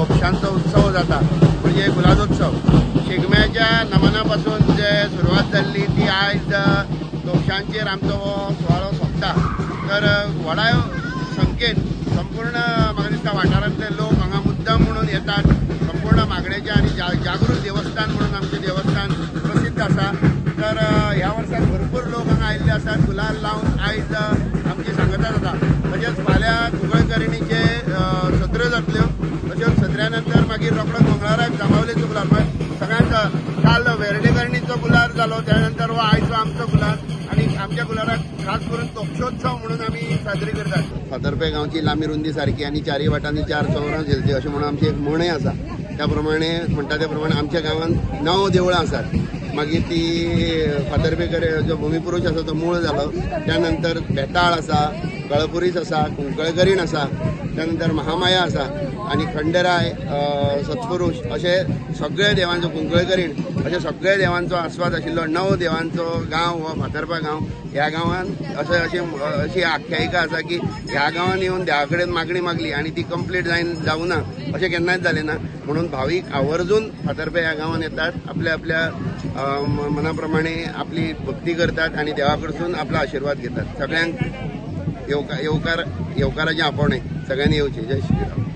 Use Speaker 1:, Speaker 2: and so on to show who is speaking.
Speaker 1: तोपशांचो उत्सव जाता, म्हणजे गुलादोत्सव. शिगम्याच्या नमना पासून जे सुरवात जाल्ली ती आयज तोपशांचेर आमचो हो सुवाळो सोंपता. तर व्हडा संख्येन संपूर्ण म्हाका दिसता वाठारांतले लोक हांगा मुद्दम म्हणून येतात. संपूर्ण मागणेचें आनी जागृत देवस्थान म्हणून आमचें देवस्थान प्रसिद्ध आसा. तर ह्या वर्साक भरपूर लोक हांगा आयिल्ले आसात. गुलाल लावन आयज आमची सांगता जाता. तशेंच फाल्यां कुंकळकरणीचे सत्र्यो जातल्यो. तशेंच सत्र्या नंतर मागीर रोकडो मंगळाराक जांबावलेचो गुलाल, सगळ्यांत काल वेर्णेकरणीचो गुलाल जालो, त्या नंतर हो आयचो आमचो गुलाल. आनी आमच्या गुलालाक खास करून तोपशोत्सव म्हणून आमी साजरी करतात. फातर्पे गांवची लांबी रुंदी सारकी आनी चारय वाटांनी चार चंवरां झेलती अशें म्हणून आमची एक म्हणय आसा. त्या प्रमाणे म्हणटा त्या प्रमाणे आमच्या गांवांत 9 देवळां आसात. मागीर ती फातर्पेकर जो भूमिपुरुष आसा तो मूळ जालो. त्या नंतर बेताळ आसा, कळपुरीस आसा, कुंकळकरीण आसा, त्यानंतर महामाया आसा आनी खंडराय, सत्पुरुष अशे सगळे देवांचो, कुंकळकरीण अशे सगळे देवांचो आस्वाद आशिल्लो 9 देवांचो गांव हो फातर्पा गांव. ह्या गांवांत अशें अशें अशी आख्यायिका आसा की ह्या गांवांत येवन देवा कडेन मागणी मागली आनी ती कंप्लीट जावना अशें केन्नाच जालें ना. म्हणून भावीक आवर्जून फातर्पे ह्या गांवांत येतात, आपल्या आपल्या मना प्रमाणे आपली भक्ती करतात आनी देवा कडसून आपलो आशिर्वाद घेतात. सगळ्यांक येवकाराचें आपोवणें, सगळ्यांनी येवचें. जय श्रीराम.